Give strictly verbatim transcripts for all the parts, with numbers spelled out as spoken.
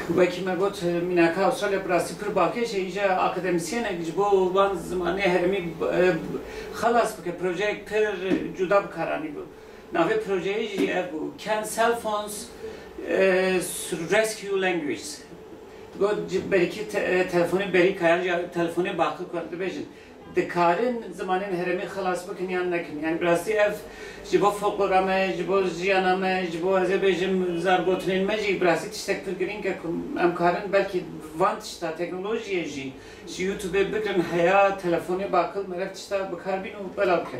Wekî me got, mînaka Avustralya bi rastî pir balkêş e, îja akademîsyenek ji bo van zimanê herêmî, e, xelas bike, projeyek pir cuda bi kar anîbû. Navê projeyê jî ev bû, Can Cell Phones, e, Rescue Languages? Got, ci-, belkî te-, e, telefonê berî kayan ya telefonê baqil ku dibêjin, dikarin zimanên herêmî xelas bikin yan nekin? Yani bi rastî ev ji bo folklora me, ji bo jiyana me, ji bo, ez ê bêjim, zargotinên me jî bi rastî tiştek pir girîng e ku em karin belkî van tişta teknolojiyê jî ji YouTubeê bigirin heya telefonê baqil meriv tişta bi kar bîn û belav bike.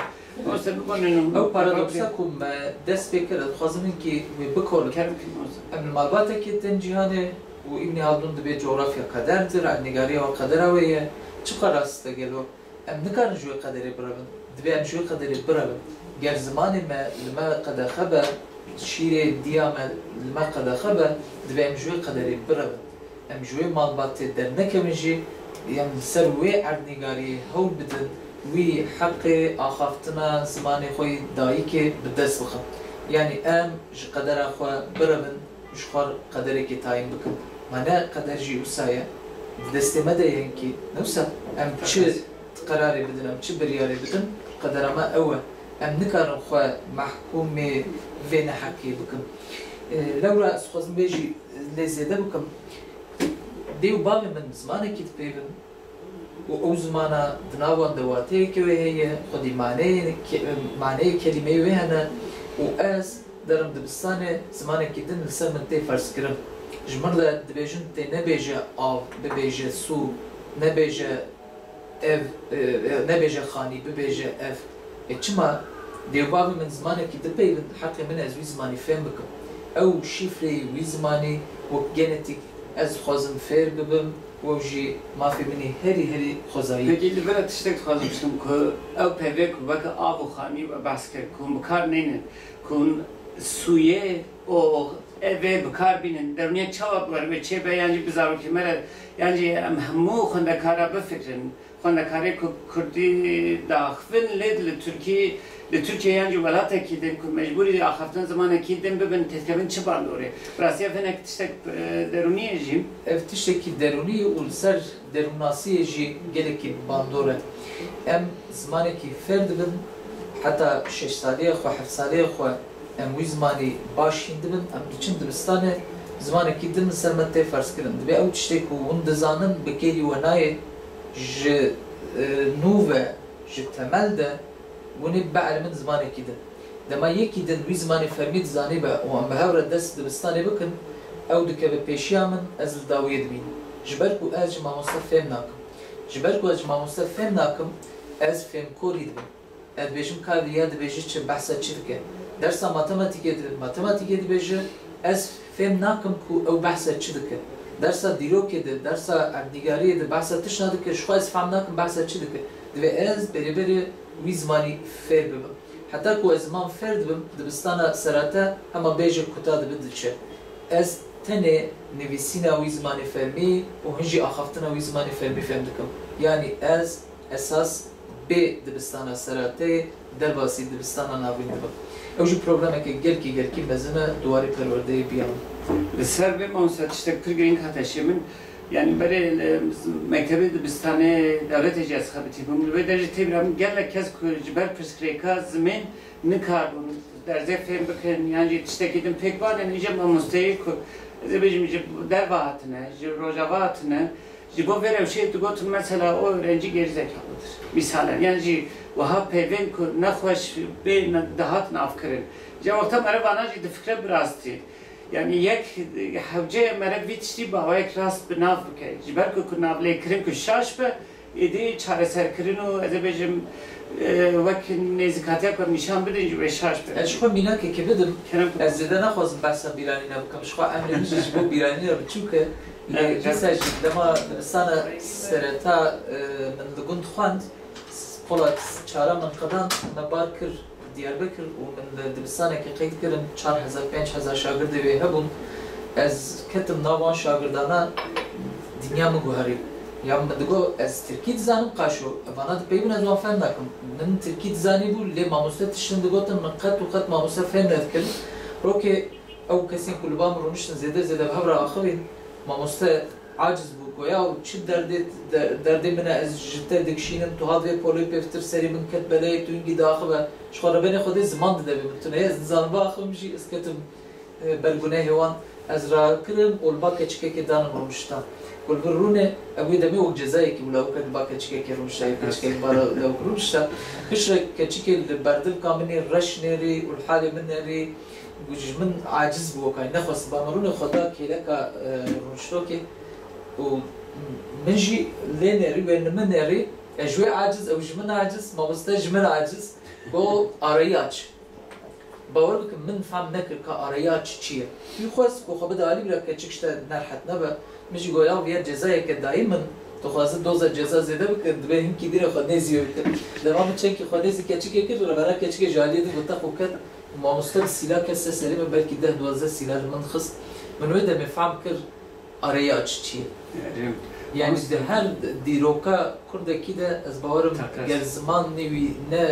Oysa bibonin û Ew paradoksa ku me dest pê kir, ez dixwazim hinkî wê bikolim. Kerem kin oysa. Em li malbatekê tên cîhanê û îmnî haldûn dibê cografya qederdir, erdnîgariya we qedera wê ye. Çiqas rast e gelo? Em nikarin ji wê qederê birevin. Divê em ji wê qederê birevin. Ger zimanê me li me qedexe be, şîrê diya me li me qedexe be, divê em ji wê qederê birevin. Em ji wê malbatê dernekevin jî, em li ser wê erdnîgariyê hewl bidin, wî heqê axaftina zimanê xwe yê dayikê bi dest bixin. Yanî em ji qedera xwe birevin, ji xwe qederekê tayîn bikin. Ma ne qeder jî wisa ye, di destê me de ye hinkî. Ne wisa em çi qerarê bidin, em çi biryarê bidin, qedera me ew e. Em nikarin xwe mehkûmê vê neheqiyê bikin. E, lewra ez dixwazim vê jî lê zêde bikim. Dê û bavê min zimanekî dipeyvin û ew zimana di nav wan de wateyeke wê heye, xwedî maneyê ke-, maneyê kelîmeyê wê hene û ez derim dibistanê zimanekî din li ser min tê ferzkirin. Ji min re dibêjin tê nebêje av, bibêje sû, nebêje ev, e, e, nebêje xanî, bibêje ev. E, çima? Dê û bavê min zimanekî dipeyvin, heqê min e ez wî zimanî fêm bikim. Ew şîfreyê wî zimanî wek genetîk ez dixwazim fêr bibim û ew jî mafê min î herî herî xwezayî. Pekî li vir e tiştek dixwazim bişim ku ew peyvê ku weke av û xanî we behs kir ku hûn bi kar neynin, ku hûn sûyê û evê bi kar bînin, derûniyek çawa bi we re çêbe yan jî bi zarokê me re yan jî em hemû xwendekara bifikirin. Xwendekarê ku kurdî diaxivin, lê li Tirkî, li Tirkiye yan jî welatekî din ku mecbûrî axaftin zimanekî din bibin, têdikevin çi bandorê? Bi rastî ev hinek tiştek, e, derûnî ye jî. Ev tiştekî derûnî ye û li ser derûnnasiyê jî gelekî bandor e. Em zimanekî fêr dibin, heta şeş saliyê xwe, heft saliyê xwe em wî zimanî baş hîn dibin, em diçin dibistanê, zimanekî din li ser me tê ferzkirin. Divê ew tiştê ku hûn dizanin bi kêlî we nayê, ji, e, nû ve, ji temel de hûn ê bielimin zimanekî din. Dema yekî din wî zimanê fermî dizanî be û em bi hev re dest dibistanê bikin, ew dikeve pêşiya min, ez li dawiyê dibînim. Ji ber ku ez ji mamoste fêm nakim. Ji ber ku ez ji mamoste fêm nakim, ez fêmkorî dibim. Ez dibêjim ka ya dibêje çi, behsa çi dike? Dersa matematîkê di matematîkê dibêje, ez fêm nakim ku ew behsa çi dike. Dersa dîrokê de, dersa erdnîgariyê de behsa tişna dike, ji xwe ez fehm nakim behsa çi dike. Divê ez berê berê wî zimanî fêr bibim. Heta ku ez ziman fêr dibim, dibistana serate hema bêje kuta dibe diçe. Ez tenê nivîsîna wî zimanê fermî û hin jî axaftina wî zimanê fermî fêm dikim. Yanî ez esas bê dibistana serateyê derbasî dibistana navîn dibim. Ew jî problemeke gelkî, gelkî mezin e di warê perwerdeyê biya min. Li ser vê mamoste tiştek pir girîng hate şê min. Yanî berê li mektebê dibistanê dewletê jî ez xebitî bûm. Li wê derê jî tê bîra min gelek kes ku ji ber pirsgirêka zimên nikarbûn dersê fêm bikin, yan jî tiştekî din pêk banin, îje mamosteyê ku ez ê bêjim ji derve hatine, ji rojava hatine, ji bo vê rewşê digotin mesela o öğrenci geri zekalıdır. Misalen, yan jî wiha peyvên ku nexweş bê ne-, dihatin avkirin. Ji wexta mere vana jî difikre bi rastî. Yanî yek hewce mere vî tiştî bi awayek rast bi nav bike. Ji ber ku, ku navlêkirin ku şaş be, êdî çareserkirin û ez ê bêjim, e, wek nêzîkatiya ku em nîşan bidin jî wê şaş be. Ez ji xwe mînakekê bidim. Kerem ku Ez zêde naxwazim behsa bîranîna bikim. Ji xwe emrê min jî ji bo bîranîna biçûk e. Lê Evet, dîsa evet. jî dema dibistana sereta, e, min li gund xwend, pola çara min qedand, me bar kir Diyarbekir û min li dibistanekê qeyd kirin, çar hezar, pênc hezar şagirdê wê hebûn. Ez ketim nav wan şagirdana, dinya min guherî. Ya min digot, ez tirkî dizanim qaşo, evana dipeyvin ez wan fehm nakim. Min tirkî dizanîbû, lê mamoste tiştin digotin, min qet û qet mamoste fêm nedikir. Rokê ew kesên ku li ba min rûniştin zêde zêde bi hev re axivîn, Mamoste aciz bû, goya, û çi derdê, de-, derdê min e, ez ji te dikişînim, tu hat vê polê pêvtir serê min ket beleyê, tu hingî diaxive. Ji xwe rebenê Xwedê ziman dide vê min tune ye, ez nizanim biaxivim jî, ez ketim, e, ber gunehê wan. Ez rakirim û li ba keçikekê danim rûniştan. Ku li vir rûnê, ew wê demê wek cezayekî bû, lawika li ba keçikekê rûniştayê, keçikek ba lawik rûnişta. Piştre keçikê li berdivka min ê reş nêrî û li halê min nêrî, Ji min aciz bû, wekay nexwest ba min rûnê, xwe da kêleka, e, rûniştokê û min jî lê nêrî, wê li min nêrî, ez ji wê aciz, ew ji min aciz, mamoste ji min aciz, got, arayî aç. Bawer bikin, min fehm nekir ka arayî aç çi ye. Wî xwest ku xwe bide alî, bira keçik ji te nerhet nebe. Min jî got, ya viya cezayeke dayî min, tu xwazî doza ceza zêde bike, divê hinkî dîre xwe nêzî wê bike. Dema min çekî xwe nêzî keçikê kir, revera keçikê ji aliyê din got, teq û ket. Mamoste bi sîla kir ser serê min, belkî deh duwazdeh sîla li min xist. Min wê demê fehm kir arayî aç çi ye. Yani, yanî mamoste, di her dîroka kurdekî de ez bawerim, teqez, ger ziman nî wî ne,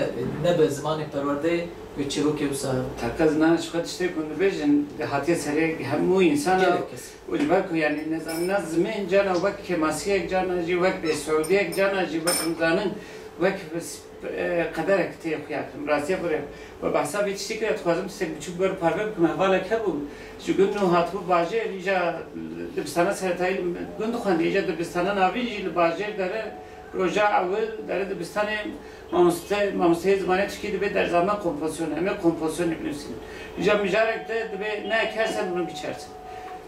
nebe zimanê perwerdeyê, wê çîrokê wisa hebe. Teqez na ji xwe tiştê ku dibêjin, hatiye serê hemû însana. Gelek kes. Û ji ber ku, yanî, nizanîna zimên cana wek kêmasiyek, cana jî wek bêsûdiyek, cana jî wek, nizanin, wek e, qederek tê xuya kirin. Rastiya xwe re we behsa vê tiştî kire, dixwazim tiştek biçûk ber parve bikim. Hevalek hebû, ji gund nû hatibû bajêr, îja dibistana seretayî gund dixwendî, îja dibistana navîn jî li bajêr dere, roja ewil dere dibistanê mamoste-, mamosteyê zimanê tirkî dibê derzama kompozisyonê. Em ê kompozisyonê binivîsînin. Îja mijarek de dibê ne ekersen bunu biçersin.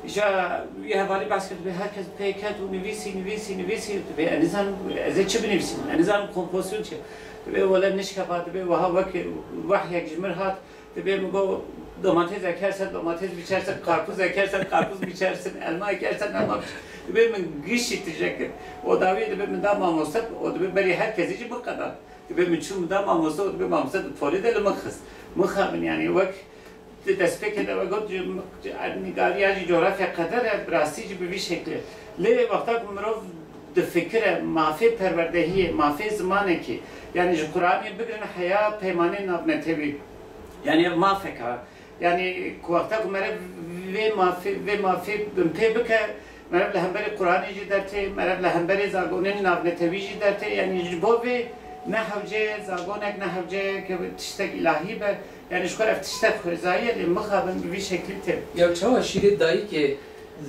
Îja wî hevalî behs kir, dibê her kes pê ket û nivîsî, nivîsî, nivîsî, dibê ez nizanim ez ê çi binivîsim, ez nizanim kompozisyon çi. Dibê wele nişkeva, dibê wiha wek wehyek ji mir hat, dibê min got domates ekersen domates biçersin, karpuz ekersen karpuz biçersin, elma ekersen elma biçersin. Dibê min gişî tije kir. O dawî dibê min da mamoste, o dibê berî her kesî jî min qeda. Dibê min çû min da mamoste, o dibê mamoste di polê de li min xist. Min xabin, yanî wek Di destpêkê de we got, ji, ji erdnîgariya jî, coğrafya qeder e, bi rastî jî bi vî şeklê. Lê wexta ku mirov difikire mafê perwerdehiyê, mafê zimanekî, yanî ji Quranê bigirin heya peymanên navnetewî, yanî ev mafek e. Yanî ku wexta ku mere vê mafê, vê mafê binpê bike, mere li hemberî Quranê jî dertê, mere li hemberî zagonên navnetewî jî dertê, yanî ji bo vê ne hewce zagonek, ne hewce ke tiştek îlahî be, Yanî ji xwe ev tiştek xwezayî ye, lê mixabin bi vî şeklî tê. Ya çawa şîrê dayikê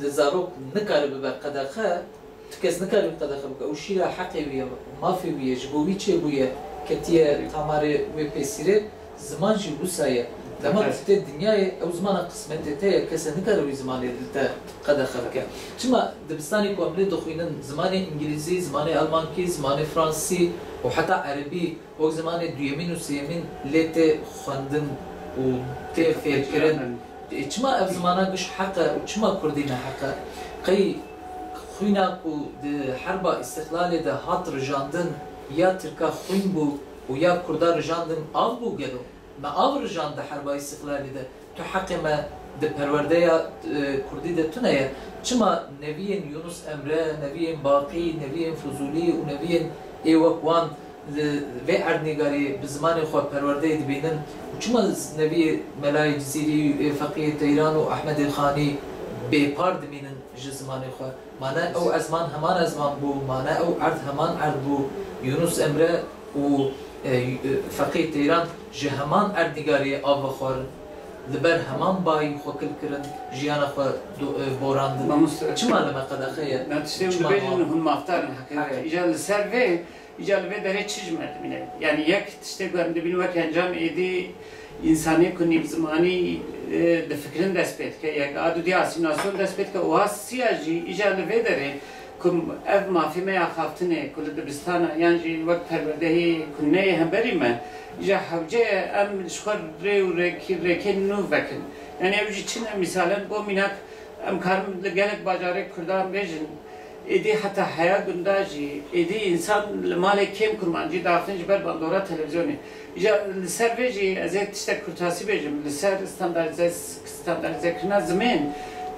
li zarok nikare bibe qedexe, tu kes nikare qedexe bike. Ew şîra heqê wî ye, mafê wî ye, ji bo wî çêbûye, ketiye tamarê wê pêsîrê, ziman jî wisa ye. Dema tu tê dinyayê, ew zimana qismetê te ye, kese nikare wî zimanê li te qedexe bike. Çima dibistanê ku em lê dixwînin, zimanê îngilîzî, zimanê elmankî, zimanê fransî û heta erebî, Wek zimanê duyemîn û sêyemîn lê tê xwendin û tê fêrkirin. Ê, çima ev zimana giş heq e û çima kurdî ne heq e? Qey xwîna ku di herba îstîqlalê de hat rijandin ya tirka xwîn bû û ya kurda rijandin av bû gelo? Me av rijand di herba îstîqlalê de. Tu heqê me di perwerdeya, e, kurdî de tune ye. Çima neviyên Yunus Emre, neviyên Baqî, neviyên Fuzûlî û neviyên ê wek wan li vê erdnîgariyê bi zimanê xwe perwerdeyê dibînin û çima z-, neviyê Melayê Cizîrî, ê Feqiyê Teyran û Ehmedê Xanî bêpar dimînin ji zimanê xwe? Mane ew ezman heman ezman bû, mane ew erd heman erd bû. Yunus Emre û, e, e, Feqî Teyran ji heman erdnîgariyê av vexwarin, li ber heman bayî xwe kil kirin, jiyana xwe do-, e, borandin. Mamoste, çima li me qedexe ye? Me tiştê çima dibêjin, hûn mafdar in heqê me. Heqê. Îca li ser vê, îca li vê derê çi ji me dimîne? Yanî yek tiştê ku em dibînin wek encam êdî însanê ku nîvzimanî, e, difikirin dest pê dike, yek a dudiya asîmîlasyon dest pê dike, û a siya jî îca li vê derê ku ev mafê me ya xaftinê ku li dibistana yan jî wek perwerdehî ku neyê hemberî me, îca hewce ye em ji xwe rê û rêkî-, rêkên nû vekin. Yanî ew jî çi ne? Mîsalen bo mînak em karin li gelek bajarê Kurdan bêjin, êdî heta heya gunda jî, êdî însan li malê kêm kurmancî diaxivin ji ber bandora televîzyonê. Îca li ser vê jî ez ê tiştek kurtasî bêjim, li ser standartize-, standartîzekirina zimên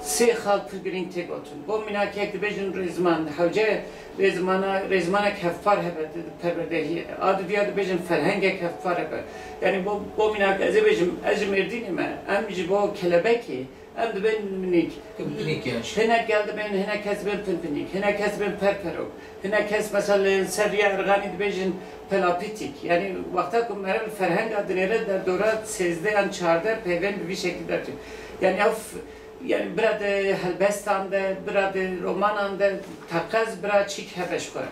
sê xal pir girîng tê gotin. Bo mînak yek dibêjin rêziman, hewce rêzimana, rêzimanek hevpar hebe di perwerdehiyê de. A dudiya dibêjin ferhengek hevpar hebe. Yanî bo, bo mînak ez ê bêjim, ez ji Mêrdînê me, em ji bo kelebekê, Em dibên minik. Pinpinîk yan jî. Hinek gel dibên, hinek kes dibên pinpinîk, hinek kes dibên perperok, hinek kes mesela li ser riya Erxanî dibêjin pelapîtîk. Yanî wexta ku meriv ferhenga dinêre derdora sêzdeh yan çardeh peyvên bi vî şeklî dertû. Yanî ev, yanî bira di helbestan de, bira di romanan de teqez bira çîk hebe ji xwe.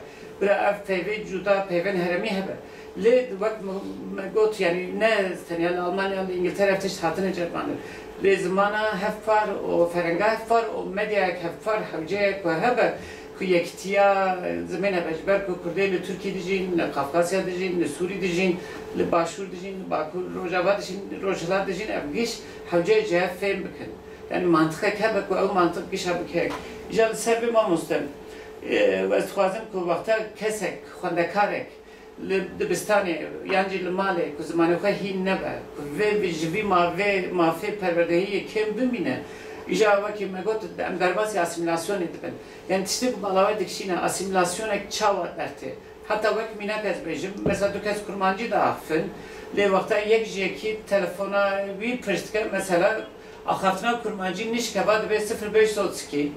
Bira ev peyvê cuda, peyvên herêmî hebe. Lê wek me, me got, yanî ne tenya li Almanya, li Îngiltere ev tişt hatine ceribandin. Lê zimana hevpar û ferenga hevpar û medyayek hevpar hewceyek ku hebe, ku yekitiya zimên hebe, ji ber ku Kurdê li Tirkî dijîn, li Kafkasya dijîn, li Sûrî dijîn, li Başûr dijîn, li Bakur, Rojava dijîn, Rojhilat dijîn, ev giş hewceyê ji hev fêm bikin. Yanî mantiqek hebe ku ew mantiq gişa bike. Îja li ser vê mamoste, e, ez dixwazim ku wexta kesek, xwendekarek, li dibistanê yan jî li malê ku zimanê xwe hîn nebe, ku vê, vê ji vî ma-, vê mafê perwerdehiyê kêm bimîne, îja wekî me got, em derbasî asîmîlasyonê dibin. Yanî tiştê ku mala we dikişîne, asîmîlasyonek çawa dertê? Heta wek mînak ez bêjim, mesela du kes kurmancî diaxifin, lê wexta yek ji yekî telefona wî pişt dike, mesela axaftina kurmancî nişkeva dibe sifir beş yüz otuz iki,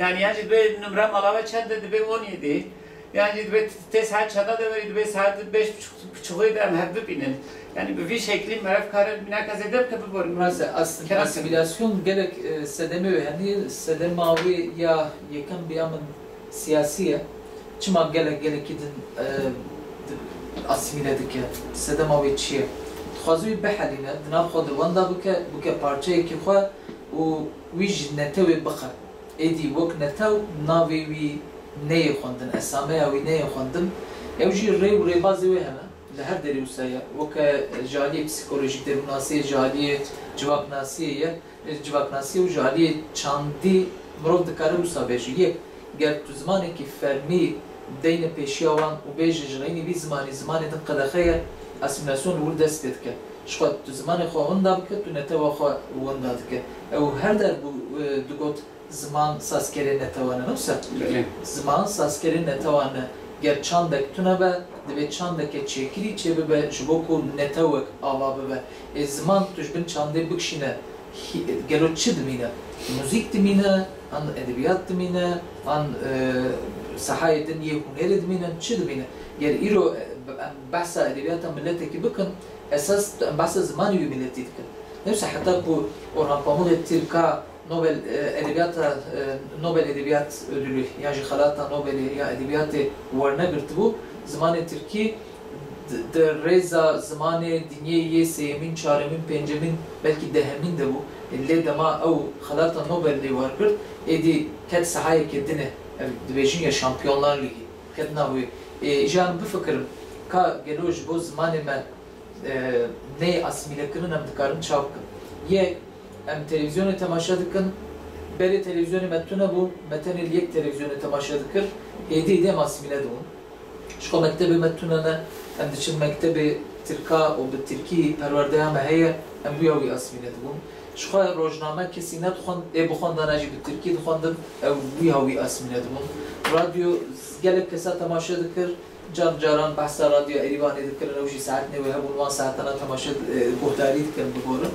yanî yan jî dibe numra mala we çend e, dibe on yedi, yan jî dibe tê saet çanda de werî, dibe saet beş buçuk, buçuxê de em hev bibînin. Yanî bi vî şeklî meriv kare mînaka zêde bike biborin. Rast e, as-, Kerem asîmîlasyon gelek, e, sedemê wê hene, sedema wê ya yekem bi ya min siyasî ye. Çima gelek gelekî din, e, di-, asîmîle dike? Sedema wê çi ye? Dixwaze wî bihelîne, di nav xwe de wenda bike, bike parçeyekî xwe û wî ji netewê bixe. Êdî wek netew navê wî neyê xwendin, esameya wî neyê xwendin. Ew jî rê û rêbazê wê hene. Li her derê wisa ye. Weke ji aliyê psîkolojîk, derûnnasiyê, ji aliyê civaknasiyê ye. Civaknasiyê û ji aliyê çandî mirov dikare wisa bêje. Yek, ger tu zimanekî fermî deyne pêşiya wan û bêje ji xeynî vî zimanî, zimanê din qedexe ye, asîmîlasyon li wir dest pê dike. Ji xwe tu zimanê xwe winda bike, tu netewa xwe winda dike. Ew her der bû, e, digot, ziman sazkerê netewan e, ne wisa? Belê. Ziman sazkerê netewan e. Ger çandek tune be, divê çandeke çêkirî çêbibe ji bo ku netewek ava bibe. Ê ziman tu ji bin çandê bikişîne, hî-, gelo çi dimîne? Muzîk dimîne, an edebiyat dimîne, an, e, sahayê din yê hunerê dimîne, çi dimîne? Ger îro, e, em behsa edebiyata miletekî bikin, esas em behsa zimanê wî miletî dikin. Ne wisa heta ku Orhan Pamuk ê Tirka Nobel, e, Edebiyata, e, Nobel Edebiyat Ödülü, yan jî Xelata Nobelê ya Edebiyatê wernegirtibû, zimanê tirkî di, di rêza zimanê dinyê yê sêyemîn, çaremîn, pêncemîn, belkî dehemîn de bû. E, lê dema ew Xelata Nobel lê wergirt, êdî ket sahayeke din e. Ev dibêjin ya Şampiyonlar Lîgî. Ket nav wê. E, îja em bifikirin, ka gelo ji bo zimanê me e, neyê asîmîlekirin em dikarin çawa bikin? Yek, em televîzyonê temaşe dikin, berê televîzyonê me tune bû, me tenê li yek televîzyonê temaşe dikir, êdî êdî em asîmîle dibûn. Ji xwe mektebê me tune ne, em diçin mektebê tirka û bi tirkî perwerdeya me heye, em wîya wî asîmîle dibûn. Ji xwe rojname kesî nedixwend, ê bixwendana jî bi tirkî dixwendin, ew wîya wî asîmîle dibûn. Radyo gelek kesa temaşe dikir, Car caran behsa Radyoya Erîvanê dikirin, ew jî saetnê wê hebûn, wan saetana temaşe, e, guhdarî dikirin, bigorin.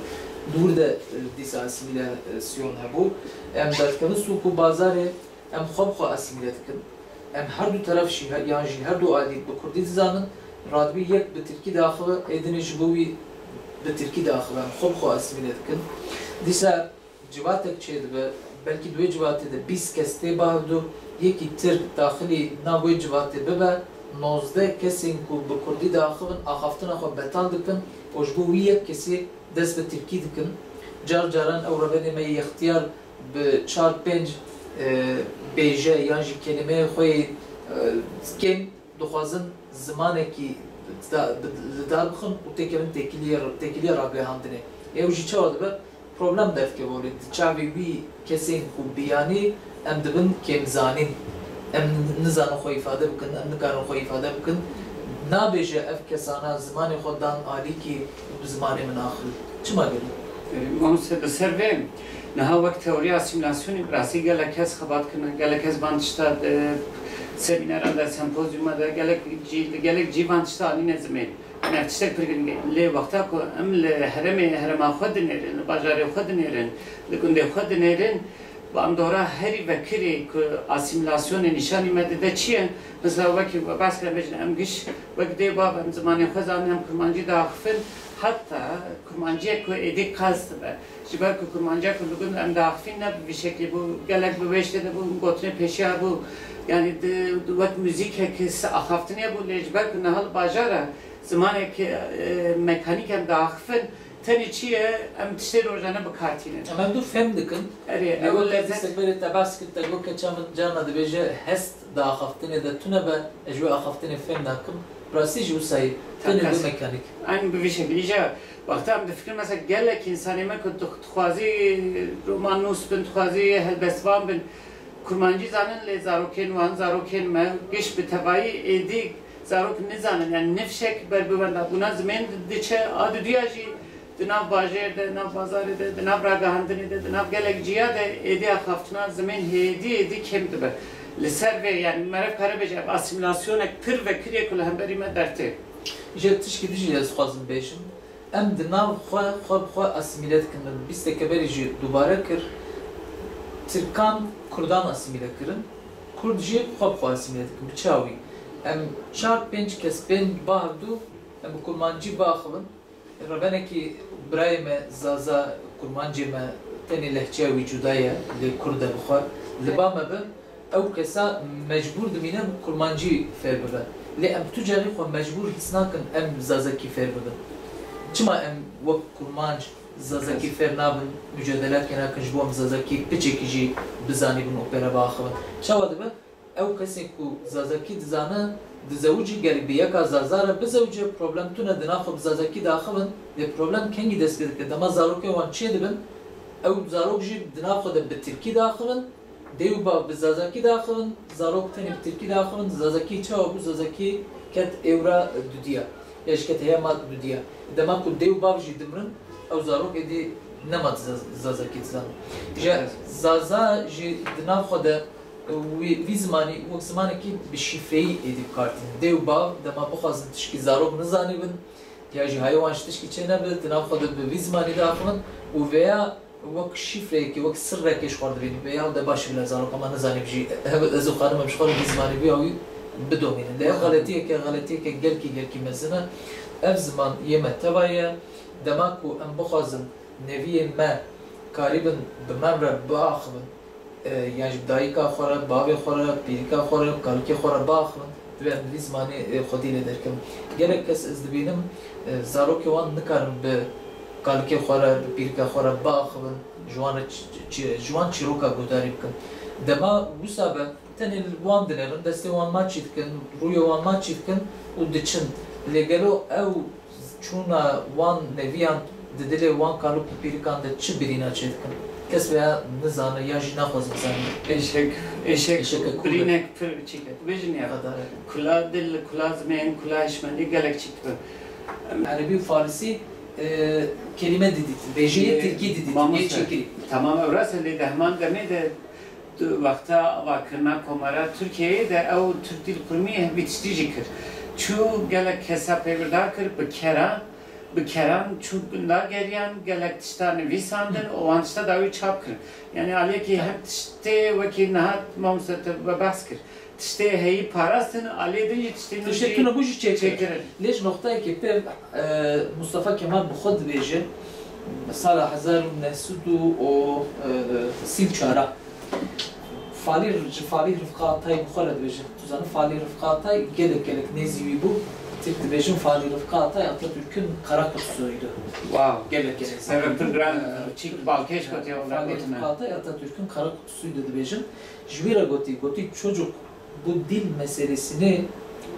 Li wir de, e, dîsa asîmîlasyon hebû. Em derdikevin sûk û bazarê, em xwe bi xwe asîmîle dikin. Em her du teref jî, he-, yan jî her du alî bi kurdî dizanin, radibî yek bi tirkî diaxive, ê dinê ji bo wî bi tirkî diaxive. Em xwe bi xwe asîmîle dikin. Dîsa Civatek çêdibe, belkî di wê civatê de bîst kes tê ba hevdu, yekî tirk daxilî nav wê civatê bibe, nozdeh kesên ku bi kurdî diaxivin axaftina xwe betal dikin û ji bo wî yek kesê dest bi tirkî dikin. Car caran ew rebenê me yê yextiyar bi çar pênc, e, bêje yan jî kelîmeyê xwe yê, e, kêm dixwazin zimanekî da-, bi-, li dar bixin û têkevin têkiliyê, têkiliya ragihandinê. Ew jî çawa dibe? Problem derdikeve holê. Di çavê wî kesên ku biyanî em dibin kêmzanîn. Em nizanin xwe îfade bikin, em nikarin xwe îfade bikin. Nabêje ev kesana zimanê xwe dan alîkî û bi zimanê min axivî. Çima gelî? Mamoste, li ser vê, niha wek teoriya asîmîlasyonê bi rastî gelek kes xebat kirine, gelek kes van tişta, e, semîneran de, sempozyuma de, gelek cî, gelek cî van tişta anîne zimên. Ev tiştek pir girîng e. Lê wexta ku em li herêmê herêma xwe dinêrin, li bajarê xwe dinêrin, li gundê xwe dinêrin, bi em dora herî vekirî ku asîmîlasyonê nîşanî me dide çi ye? Mesela wekî we behs kir, em bêjin em giş wek dê û bav em zimanê xwe zanin, em kurmancî diaxifin, heta kurmanciyek ku êdî qels dibe. Ji ber ku kurmanciya ku li gund em diaxifîn ne bi vî şeklî bû, gelek bi wê tiştê de bû, gotinê pêşiya bû, yanî di, di wek muzîkek axaftinê bû, lê ji ber ku niha li bajar e, zimanek, e, mekanîk em diaxifin, tenê çi ye, em tiştê rojane bi kar tînin. Em ev du fêm dikin. Erê, Lê ew wek lezet. Dîsa berê te behs kir, te got keça min carna dibêje hest di axaftinê de tune be, ez ji wê axaftinê fêm nakim. Rastî jî wisa ye. Tenê Takas. du mekanîk. Eyn bi vî şekilî. Îja wexta em difikirin, mesela gelek însanê me ku dix-, dixwazî roman nûs bin, dixwazî helbestvan bin, kurmancî zanin, lê zarokên wan, zarokên me, giş bi tevayî êdî zarok nizanin, yani nifşek ber bi wenda bûna zimên diçe, a diduya jî di nav bajêr de, nav bazarê de, di nav ragihandinê de, di nav gelek ciya de êdî axaftina zimên hêdî êdî kêm dibe. Li ser vê, yani meriv kare bêje ev asîmîlasyonek pir vekirî ye ku li hemberî me dertê. Îja tişkî din jî ez dixwazim bêjim. Em di nav xwe, xwe bi xwe asîmîle dikin. Min bîsteke berî jî dubare kir. Tirkan Kurdan asîmîle kirin. Kurd jî xwe bi xwe asîmîle dikin. Bi çi awî? Em çar pênc kes bên ba hevdû, em bi kurmancî biaxivin. Rebenekî birayê me Zaza, kurmancê me tenê lehçeya wî cuda ye, lê Kurd e bi xwe. Li ba me bi, ew kesa mecbûr dimîne kurmancî fêr bibe. Lê em tu carî xwe mecbûr his nakin em zazakî fêr bibin. Çima em wek kurmanc zazakî fêr nabin, mucadelekê nakin ji bo em zazakî piçekî jî bizanîbin û pê re biaxivin? Çawa dibe? Ew kesê ku zazakî dizane, dizewicî, gerî bi yeka zaza re bizewicî, problem tune, di nav xwe bi zazakî diaxivin. Lê problem kengî dest pê dike? Dema zarokên wan çêdibin, ew zarok jî di nav xwe de bi tirkî diaxivin, dê û bav bi zazakî diaxivin, zarok tenê bi tirkî diaxivin, zazakî çawa bû, zazakî ket êwra dudiya, ya jî ket heyama dudiya. Dema ku dê û bav jî dimirin, ew zarok êdî nema diza-, zazakî dizanin. Îja zaza jî di nav xwe de wî, vî zimanî wek zimanekî bi şîfreyî êdî bi kar tînin. Dê û bav dema bixwazin tişkî zarok nizanîbin, ya jî hayê wan ji tişkî çênebe, di nav xwe de bi vî zimanî diaxivin û vêya wek şîfreyekê, wek sirrekê ji xwe re dibînin. Vêya ew de baş bila zaroka me nizanîbin jî, ev, ez û xanima ji xwe re vî zimanî vîya wî bidomînin. Lê ev Aha. xeletiyeke, xeletiyeke gelkî, gelkî mezin e. Ev ziman yê me teva ye. Dema ku em bixwazin neviyên me karîbin bi me re biaxivin, e, yan jî bi dayika xwe re, bavê xwe re, pîrika xwe re, kalikê xwe re biaxivin, divê em bi vî zimanê, e, xwedî lê derkevin. Gelek kes ez dibînim, e, zarokê wan nikarin bi kalikê xwe re, bi pîrika xwe re biaxivin, ji wan re çi-, çi-, ji wan çîroka guhdarî bikin. Dema wisa be, tenê li wan dinêrin, destê wan maçî dikin, rûyê wan maçî dikin û diçin. Lê gelo ew çûna wan neviyan di dilê wan kalik û pîrikan de çi birîna çêdikin? Kes veya nizane ya jî naxwaze bizane. Eşek, eşek, Eşeke kûr e. Birînek pir çîk e. Dibêjin ya, Qedar e. Kula dil, kula zimên, kula hişmendî gelek çîk dibe. Erebî û farisî, e, kelîme didîtin. Vêjeyê Ê, tirkî didîtin. Yê mamoste, çekirî. Tamam, ew rast e, lê di heman demê de Di wexta avakirina Komara Tirkiyeyê de ew Tirk Dil Kurumî vî tiştî jî kir. Çû gelek kesa peywirdar kir, bi kera, bi keran çû gunda geriyan, gelek tişta nivîsandin û wan tişta dawî çap kirin. Yanî aliyekî hem tiştê wekî niha mamoste te behs kir. Tiştê heyî parastin, aliyê din jî tiştê nû Tiştê jî tune bû jî çêkirin. çêkirin. Lê ji noqtayekê pê, e, Mustafa Kemal bi xwe dibêje, sala hezar û neh sed û sî û çar a Falî, ji Falî Rifqa Atay bi xwe re dibêje. Tu zanî Falî Rifqa Atay gelek gelek nêzî wî bû. Tirk dibêjin Falî Rifqa Atay Atatürk'ün kara kutusuydu. Wow. Gelek gelek. Sebeb pir giran, çîk balkêş gotiye, wala Falî gotina. Rifqa Atay Atatürk'ün kara kutusuydu dibêjin. Ji wî re gotî, gotî, çocuk, bu dil meselesini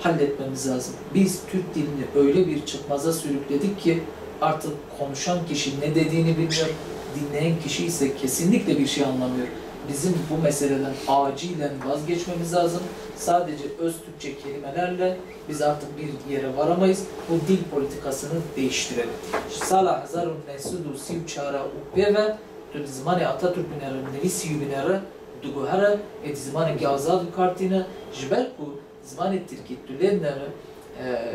halletmemiz lazım. Biz Türk dilini öyle bir çıkmaza sürükledik ki artık konuşan kişi ne dediğini bilmiyor, dinleyen kişi ise kesinlikle bir şey anlamıyor. Bizim bu meseleden acilen vazgeçmemiz lazım. Sadece öz Türkçe kelimelerle biz artık bir yere varamayız. Bu dil politikasını değiştirelim. Sala hezar û neh sed û sî û çar û pê ve tu li zimanê Atatürk binêre, nivîsî wî binêre, diguhere, êdî zimanekî azad bi kar tîne, ji ber ku zimanê tirkî tu lê dinere, e,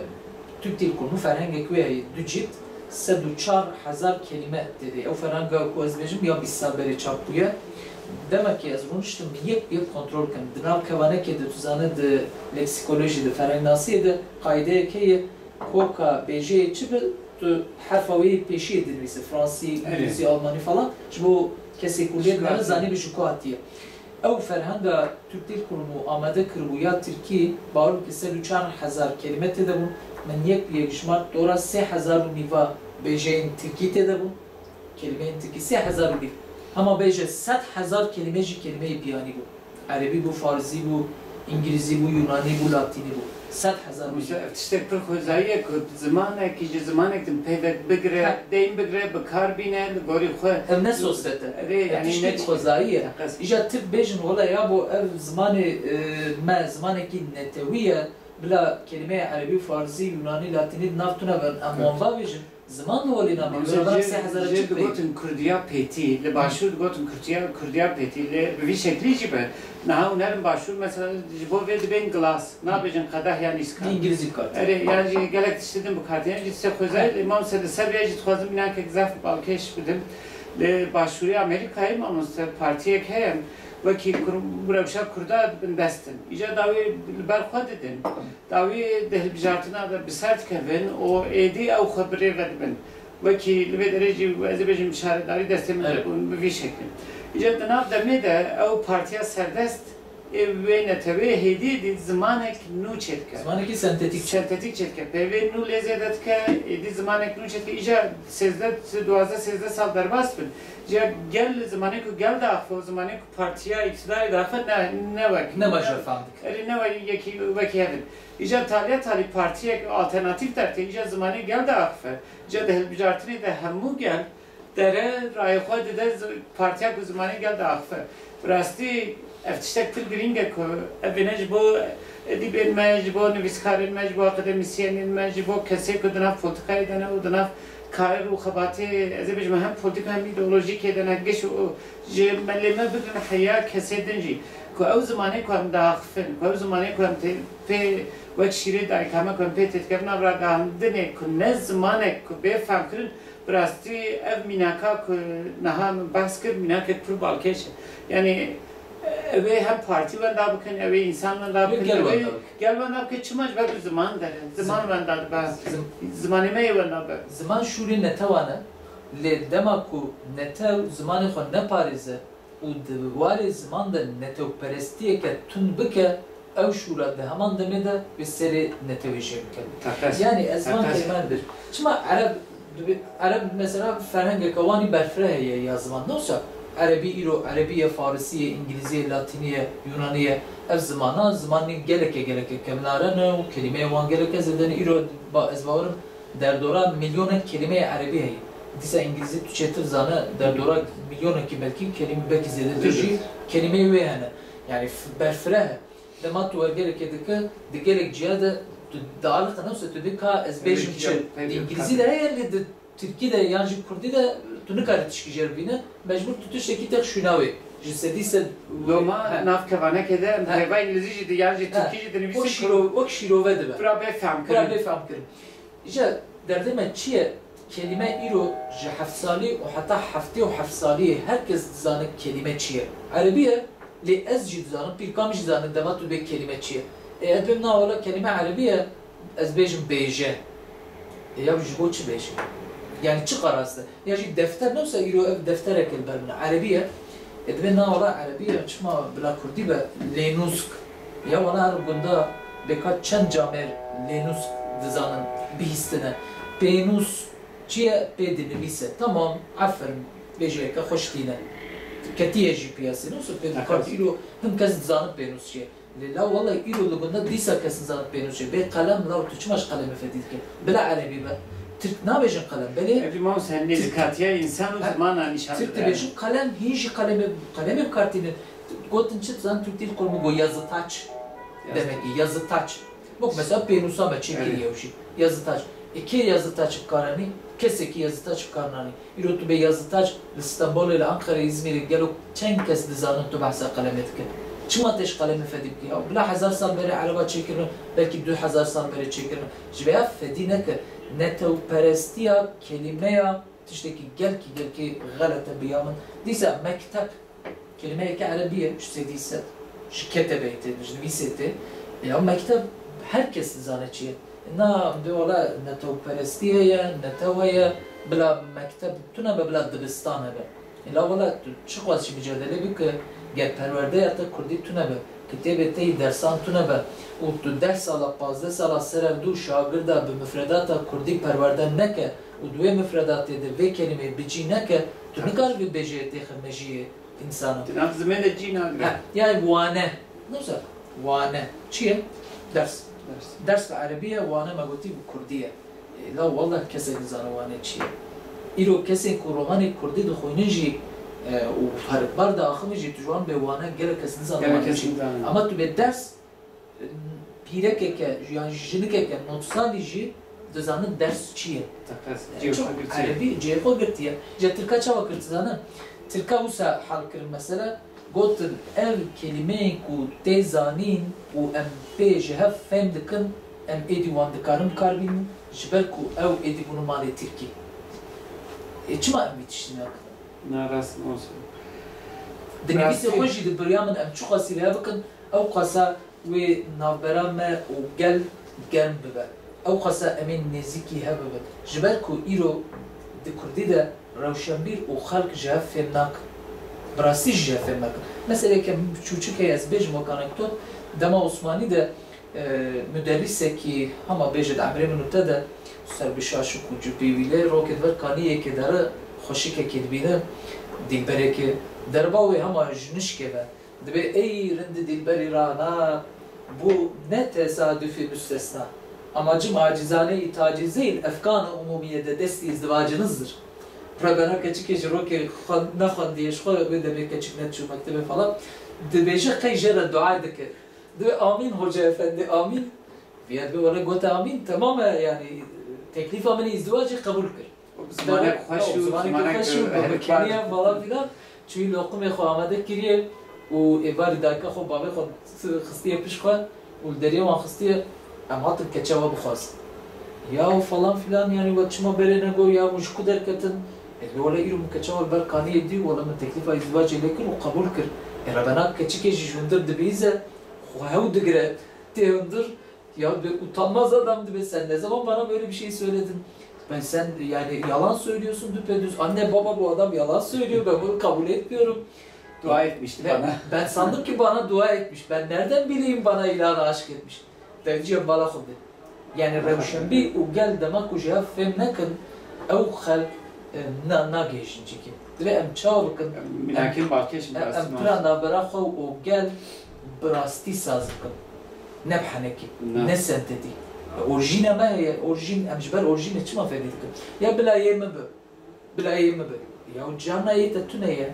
Türk Dil Kurumu ferhengek wê heye, du cilt, sed û çar hezar kelîme tê de. Ew ferhenga ku ez bêjim ya bîst sal berê çap bûye. Demekê ez rûniştim yek bi yek kontrol kim. Di nav kevanekê de, tu zane, di leksikolojî de, ferhengnasiyê de qaydeyek heye, koka bêjeyê çi be, tu herfa wê yê pêşiyê dinivîse, fransî, îngilîzî, almanî falan, ji bo kesê ku lê dinere zanî bi ji ku hatiye. Ew ferhenga Türk Dil Kurumu amade kiribû ya tirkî, bawer bike sed û çar hezar kelîme tê de bûn. Min yek bi yek jimart, dora sê hezar û nîva bêjeyên tirkî tê de bûn. Kelîmeyên tirkî sê hezar û nîv. Hema bêje sed hezar kelîme jî kelîmeyê biyanî bûn. Erebî bû, farzî bû, îngilîzî bû, yunanî bû, latînî bû. Sed hezar û nîv. Wisa ev tiştek pir xwezayî ye ku zimanekî ji zimanek din peyvek bigire, Ha. deyn bigire, bi kar bîne li gorî xwe. Ev ne sosret e. Erê, Ev yanî tiştek ne çi- xwezayî ye. Teqez. Îja Tirk bêjin, wela ya bo ev zimanê, e, me, zimanekî netewî ye, bila kelîmeyê erebî û farzî, yunanî, latînî di nav tune be, em wan va bêjin. Ziman li holê nabî, Mamze beraber jê, sê hezar jê çi digotin Kurdiya pêtî, li Başûr digotin Kurdiya, Kurdiya pêtî, lê bi vî şeklî jî be. Niha hûn herin Başûr, mesela, ji bo vê dibên gilas, nabêjin qedeh yan îskal. Îngilîzî bi kar tîne. Erê, yan jî gelek tiştî din bi kar tîne, yan jî tiştê xwezayî, Ha. lê mamse li ser vê jî dixwazim mînakek zaf balkêş bidim. Li Başûrê Amerîkayê, mamoste, partiyek heye, wekî kur-, rewşa Kurda bindest in. Îca dawî li ber xwe didin. Dawî di hilbijartina de bi ser dikevin û êdî ew xwe bi rê ve dibin. Wekî li vê derê jî ez ê bêjim şaredarî destê min de Evet. bûn bi vî şeklî. Îca di nav demê de ew partiya serdest ê wê netewê hêdî êdî zimanek nû çêdike. Zimanekî sentetîk. Sentetîk çêdike. Peyvên nû lê zêde dike, êdî zimanek nû çêdike. Îca sêzdeh, duwazdeh sêzdeh sal derbas bin. Îca gel zimanê ku gel diaxife û zimanê ku partiya îktidarê diaxife ne, ne wek. Ne baş re fam dike. Erê ne wek yekî wekî hev in. Îca taliya talî partiyek alternatîf dertê, îca zimanê gel diaxife. Îca di hilbijartinê de hemû gel dere rayê xwe dide zi-, partiya ku zimanê gel diaxife. Bi rastî ev tiştek pir girîng e ku ev ne ji bo edîbên me, ji bo nivîskarên me, ji bo akademîsyenên me, ji bo kesê ku di nav polîtîkayê de ne û di nav kar û xebatê, ez ê bêjim, hem polîtîka hem îdeolojîkê de ne, giş û ji me lê me bigrin heya kesê din jî, ku ew zimanê ku em diaxifin, ku ew zimanê ku em tê pê wek şîrê dayika me ku em pê têdikevin nav ragihandinê ku ne zimanek ku bê femkirin, bi rastî ev mînaka ku niha min behs kir, mînakek pir balkêş e. Yanî, ew ê hem partî wenda bikin, ew ê însan wenda Wê bikin, gel ew ê wenda bikin. gel wenda bikin, çima ji ber ku ziman dere, ziman Zim- wenda dibe, Zim- zimanê me yê wenda be. Ziman şûrê netewan e, lê dema ku netew zimanê xwe neparêze û di warê ziman de netewperestiyeke tund bike, ew şûra di heman demê de wê serê netewê jê bike. Teqez. Yanî ez van Teqez. keliman bir. Çima Ereb, dibê, Ereb mesela ferhengeke wan î berfireh heye ya ziman. Ne wisa Erebî îro Erebî ye, Farisî ye, Îngilîzî ye, Latînî ye, Yunanî ye. Ev zimana, zimanî geleke, geleke kevnare ne û kelîmeyê wan geleke zêde ne. Îro ba, ez bawerim derdora milyonek kelîmeyê Erebî heye. Dîsa Îngilîzî tu çêtir zane, derdora milyonekî belkî kelîme, belkî zêdetir jî Zêdetir. kelîmeyê wê hene. Yanî f-, berfireh e. Dema tu wergerekê dike, di gelek ciya de tu dialiqe, ne wisa tu bê ka ez bêjim Evet, çi. yok, Di pek yok, Îngilîzî tabii. de heye, lê di Tirkî de yan jî Kurdî de tu nikarî tişkî jê re bîne, mecbûr tu tiştekî tex şûna wê. Ji sedî sed Loma He. nav kevanekê de em He. peyva Îngilîzî jî di yan jî He. Tirkî jî dinivîsin Wek ku şîro-, wek şîrove dibe. bira bê fem Bira kirin. bê fem kirin. Îja derdê me çi ye? Kelîme îro ji heft salî û heta heftê û heft saliyê her kes dizane kelîme çi ye. Erebî ye, lê ez jî dizanim, pîrka min jî dizane dema tu bê kelîme çi ye. Ê, ez bêm na wela kelîme erebî ye, ez bêjim bêje. Ê, ya ji bo çi bêje? Yanî çi qarast e? Ya jî defter, ne wisa îro ev deftereke li ber min e, erebî ye. Ê, dibê na wela erebî ye, çima bila kurdî be, lênûsk. Ya wela her gunda bêka çend camêr lênûsk dizanin, bihîstine. Pênûs çi ye? Pê dinivîse. Tamam, aferin, bêjeyeke xweş tîne. Ketiye jî piyasê. Ne wisa pênûs, Aferin. îro hin kes dizanin pênûs çi ye. Lê la wellahî îro li gunda dîsa kes nizanin pênûs çi ye. Bê qelem, la tu çima ji qelemê fedî dike? Bila erebî be. Tirk nabêjin qelem, belê Evî mam sen Tirk- nêzîkatiya însan û Ha, zimana nîşan Tirk dide. dibêjin qelem, hîn jî qelemê, qelemê bi kar tînin. Gotin çi, tu zanî Türk Dil Kurumu got yazıtaç. Yazı- Demek ki yazıtaç. Wek mesela pênûsa me çêkiriye Evet. ew jî. Yazıtaç. E, kê yazıtaç bi kar anî? Kesekî yazıtaç bi kar nanî. Îro tu bê yazıtaç li Stenbolê, li Anqerê, Îzmîrê gelo çend kes dizanin tu behsa qelemê dike? Çima tê ji qelemê fedî bike? Ya bila hezar sal berê ereba çêkirine, belkî du hezar sal berê çêkirine. Ji vêya fedî neke. Netewperestiya kelîmeya tiştekî gelkî gelkî xelet e bi ya min. Dîsa mekteb, kelîmeyeke erebî ye, ji sedî sed, ji ketebeyê tê, ji nivîsê tê. Ya mekteb her kes dizane çi ye. Na, em dê wele netewperestî heye, netew heye, bila mekteb tune be, bila dibistan hebe. Îla wele tu çiqas jî micadelê bike, ger perwerdeya te kurdî tune be, kitêbê te yî dersan tune be û tu deh sala, pazdeh sala ser ev dû şagirda bi mifredata kurdî perwerde neke û di wê mifredatê de vê kelîmeyê bi cî neke, tu nikaribî bêjê têxe mejiyê însanan. Di nav zimê de cî nagire. He, yani wane. Ne wisa wane. Çi ye? Ders. Ders. Ders bi erebî ye, wane me gotî bi kurdî ye. E, la wallah kesek nizane wane çi ye. Îro kesên ku romanê kurdî dixwînin jî, e, û herikbar diaxivin jî, tu ji wan bê wane gelek kes nizane wane çi ye. Ama tu bê ders, e, pîrekeke, yan jinikeke nod salî jî dizanin ders çi ye. Teqez, E, cihê çok xwe girtiye. Erebî cihê xwe girtiye. Ji tirka çawa kir dizane? Tirka wisa hal kirin mesele. Gotin, ev kelîmeyên ku tê zanîn û em pê ji hev fêm dikin, em êdî wan dikarin bi kar bînin, ji ber ku ew êdî bûne malê tirkî. Ê, çima em vî tiştî nakin? Na, rast, olsun. Di nivîsê xwe jî di biriya min em çiqasî vêya bikin, ew qasa wê navbera me û gel germ bibe. Ew qasa em ê nêzîkî hev bibin. Ji ber ku îro di kurdî de rewşenbîr û xelk ji hev fêm nakin. Bi rastî jî ji hev fêm nakin. Meseleke çûçik heye, ez bêjim wek anekdot, dema Osmanî de, e, muderrîsekî, hema bêje di emrê min û te de, ser bi şaşik û cubî wî lê, rokê di ber kaniyekê de re xweşikekê dibîne, dîlberekê, derba wê hema jinişkê be. Dibê, ey rindî dîlberî rana, bu ne tesadüfi müstesna. Amacım acizane-i taciz değil, efkan-ı umumiye de desti izdivacinizdir. Rebena keçikê ji rokê xwe nexwendiye, ji xwe wê demê keçik nediçû mektebê falan. Dibêje qey jê re dua dike. Dibê, amîn hoca efendi, amîn. Viya dibê, wele gote amîn, temam e, yani teklîfa min î îzdivacê qebûl kir. Zimanek xweş û zimanek xweş û bi keniye falan filan. Çûyî loqimê xwe amade kiriye û êvarî dayika xwe, bavê xwe xistiye pişt xwe û li deriyê wan xistiye, em hatin keça we bixwazin. Ya falan filan, yani we çima berê nego, ya hûn ji ku derketin? E, wele îro min keça we li ber kaniyê dî, wele min teklîfa îzdivacê lê kir û qebûl kir. E, rebena keçikê jî ji hundir dibihîze, xwe hew digire, tê hundir, Ya be utanmaz adam, dibê, sen ne zaman bana böyle bir şey söyledin? Ben, sen yani yalan söylüyorsun düpedüz. Anne baba, bu adam yalan söylüyor, ben bunu kabul etmiyorum. Dua etmişti bana. Ben sandım ki bana dua etmiş. Ben nereden bileyim bana ilan aşk etmiş? Devciye bala xwe. Yani rewşenbîr û gel dema ku ji hev fêm nekin, ew xelk, e, na-, nagihêjin cîkê. Divê em çawa bikin? Em, em pira navbera xwe û gel bi rastî saz bikin. Ne bi henekî, ne sentetî. Orjîna me heye, orjîn, em ji ber orjînê çima fedî dikin? Ya bila yê min bi, bila yê min bi. Ya carna yê te tune ye.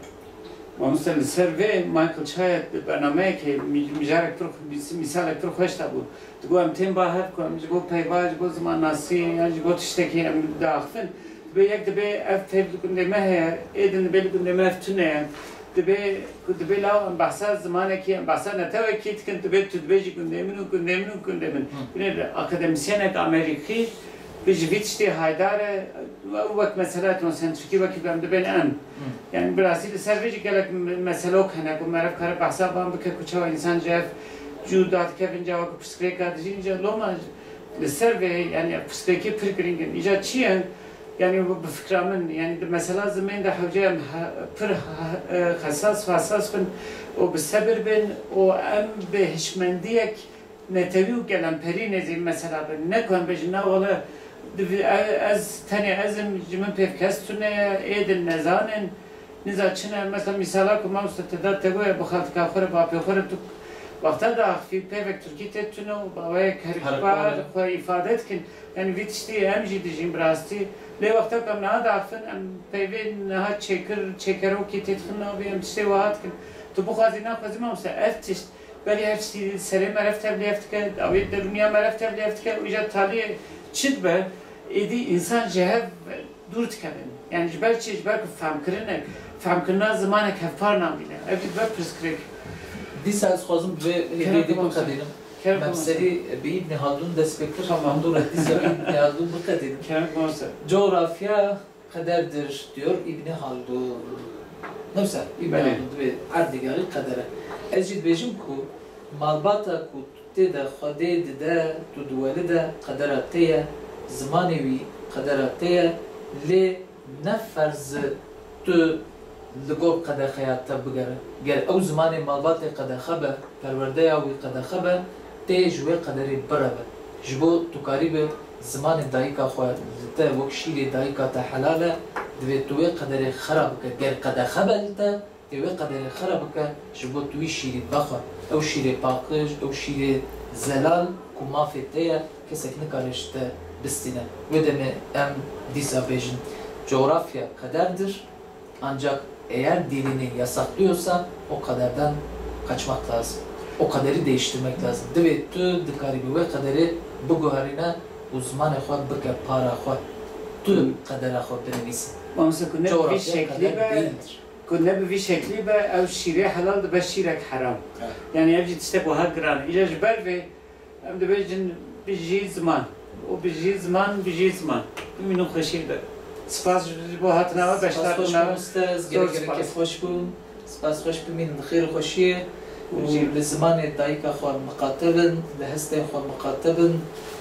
Mamoste, li ser vê Michael Chaya di bernameyekê mi-, mijarek pir xwe-, mîs-, mîsalek pir xweş dabû. Digot, em tên ba hev ku em ji bo peyva, ji bo zimannasî yan ji bo tiştekî em diaxivin. Dibê yek dibê ev peyv di gundê me heye, ê din dibê li gundê me ev tune ye. Dibê ku dibê law em behsa zimanekî, em behsa netewekî dikin, dibê tu dibêjî gundê min û gundê min û gundê min. Hı. Binê akademîsyenek Amerîkî bi ji vî tiştê haydar e, wek mesela etnosentrîkî wekî em dibên em. Hı. Yani bi rastî li ser vê jî gelek me-, meselok hene ku meriv kare behsa van bike ku çawa însan ji hev cû dadikevin, çawa ku pirsgirêka dijîn, îca loma li ser vê, yani pirsgirêkê pir girîng in. Îca çi ye? Yani bi fikra min, yani di mesela zimên de hewce em he-, pir he-, e, xesas û hesas bin û bi sebir bin û em bi hişmendiyek netewî û gelemperî nêzî mesela bin. Ne ku em bêjin, na wele divê, e-, ez, tenê ez im, ji min pêv kes tune ye, ê din nezanin, niza çi ne. Mesela mîsala ku mamoste te da, te goye bi xaltika xwe re, bapê xwe re tu wexta diaxifî, peyvek tirkî tê tune û bi awayek herikbar xwe îfade dikin. Yani vî tiştî em jî dijîn bi rastî. Lê wexta ku em niha diaxifin, em peyvê niha çêkir, çêkerokê tê dixin navê, em tiştê wiha dikin. Tu bixwazî naxwazî mamoste ev tişt Berî her tiştî serê meriv tevlî hev dike, dawiyê derûniya meriv tevlî hev dike û îja taliyê çi dibe, êdî însan ji hev dûr dikevin. Yani ji ber çi? Ji ber ku fehmkirinek, fehmkirina zimanek hevpar namîne. Ev jî dibe pirsgirêk. Dîsa ez xwazim bi vê hêviyê dî biqedînim. Kerem Mem serî bi Îbnî Haldûn dest pê kir. Tamam. Haldûn re dîsa Îbnî Haldûn biqedînim. Kerem Coğrafya kaderdir, diyor İbni Haldun. Newsa, Îbnî Belê. Haldûn dibê erdnîgarî qeder e. Ez jî dibêjim ku malbata ku tu tê de Xwedê dide, tu diwelide, qedera te ye, zimanê wî qedera te ye, lê ne ferz e tu li gor qedexeya te bigere. Ger ew zimanê malbatê qedexe be, perwerdeya wî qedexe be, tê ji wê qederê bireve. Ji bo tu karîbe zimanê dayika xwe li te wek şîrê dayika te helal e, divê tu wê qederê xera bike. Ger qedexe be li te, tê wê qederê xera bike, ji bo tu wî şîrî vexwe. Ew şîrê paqij, ew şîrê zelal ku mafê te ye, kesek nikare ji te bistîne. Wê demê em dîsa bêjin, coğrafya kaderdir. Ancak eğer dilini yasaklıyorsa o kaderden kaçmak lazım. O kaderi değiştirmek lazım. Divê tu dikarî bi wê qederê biguherîne û zimanê xwe bike para xwe. Tu Hı. qedera xwe binivîse. Mamoste, ku ne bi vî Coğrafya şeklî kader be, değildir. Ku ne bi vî şeklî be, ew şîrê helal dibe şîrek heram. Evet. Yani ev jî tiştek wiha giran e. Îca ji ber vê Em dibêjin bijî ziman. Û bijî ziman, bijî ziman. Bimînin xweşî li ber. Spas ji bo hatina we, Spas xweş beşdarbûna we. Mamoste, ez Zor gelek gelek spas. Kêfxweş bûm. Spas xweş bimînin di xêr û xweşiyê û Bijî. Li zimanê dayika xwe miqate bin, li hestên xwe miqate bin,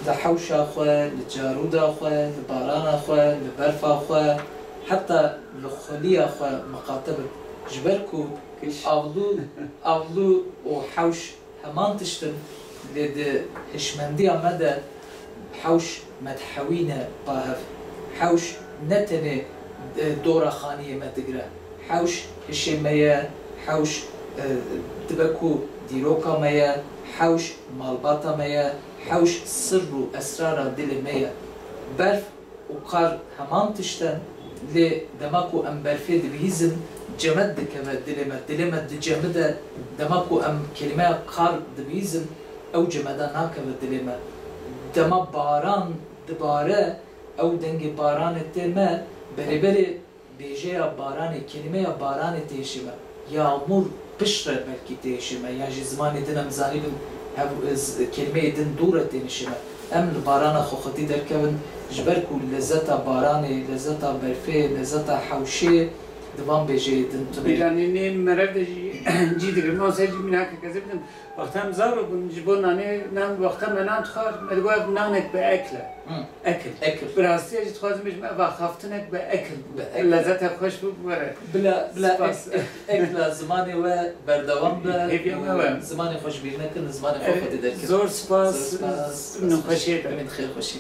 li hewşa xwe, li carûda xwe, li barana xwe, li berfa xwe, heta li xweliya xwe miqate bin. Ji ber ku Giş. avlû, avlû û hewş Heman tişt in, lê di hişmendiya me de hewş me dihewîne ba hev. Hewş ne tenê, e, dora xaniyê me digire. Hewş hişê me ye, hewş, e, dibe ku dîroka me ye, hewş malbata me ye, hewş sirr û esrara dilê me ye. Berf û kar heman tişt in, lê dema ku em berfê dibihîzin, cemed dikeve dilê me, dilê me dicemide, dema ku em kelîmeya kar dibihîzin, ew cemeda nakeve dilê me. Dema baran dibare, ew dengê baranê tê me, berê berê bêjeya baranê, kelîmeya baranê tê hişê me. Yağmur piştre belkî tê hişê me, yan jî zimanê din em zanîbin, hev, e, z-, kelîmeyê din dû re tên hişê me. Em li barana xwe xwedî derkevin, ji ber ku lezeta baranê, lezeta berfê, lezeta hewşê di van bêjeyê din tune ye. Bîranînê merev de jî cî digirim. Mamoste, jî mînakek ez ê bidim. Wexta em zarok bûn, ji bo nanê, nan, wexta me nan dixwar, me digot ev nanek bi ekl e. Hı. Ekl. Ekl. Bi rastî jî dixwazim bêjim, ev axaftinek bi ekl bû. Bi ekl. Lezeta xweş bû, were. Bila, bila Spas. ek-, ek-, ekla zimanê we berdewam be Hêviya me û we. zimanê xwe ji bîr nekin, zimanê xwe Evet, xwedî derkin. Zor spas. Zor spas. Bimînin xweşiyê de. Bimînin xêr xweşî.